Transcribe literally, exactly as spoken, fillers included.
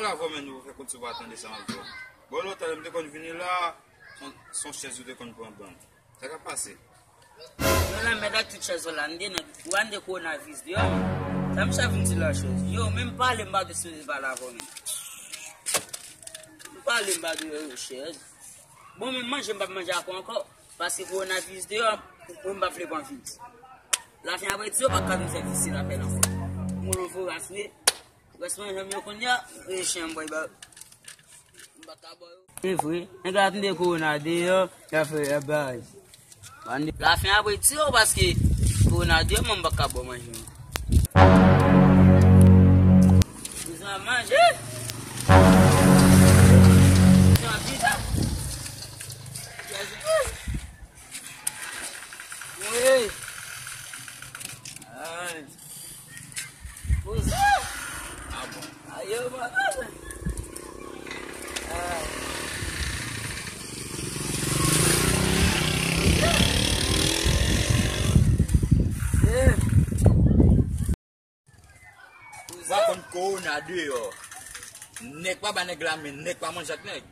Avè w menm, nou fè kont si w pa tande sa m ap di w. Bon, lòt lè m te konn vini la, se yon, se yon chèz ou te konn pran ban m. Sa k ap pase? Nan lanmèd ak tout chèz ou la, n te nan, ou pa n de kowonaviris deyò, men. Sa misye ap vin di lòt chèz. Yo, menm pale, m pa te sipoze pale avè w, men. M pale, m pa te yon chèz. Bon, menm manje, m p ap manje ak ou ankò. Paske kowonaviris deyò, mwen m pa vle pran viris. Lafen apre di yo pa ka vin fè viris se lapèn ankò. Mwen voras vre. Rès manje m yo kounye a, e chen m bòy ba. M pa ka ba yo. Se vre, nèg la tande kowona deyò, y ap fè y ap bay. Lafen apre di yo paske kowona deyò, mwen m pa ka ba w manje. Bezwen manje. Bezwen pita. Wi. Ay. Poze. Ah bon. Ayo, mwen. Ay. Eh. Ou pa konn kowona deyò. Nèg pa ba nèg lamen, nèg pa manje ak nèg.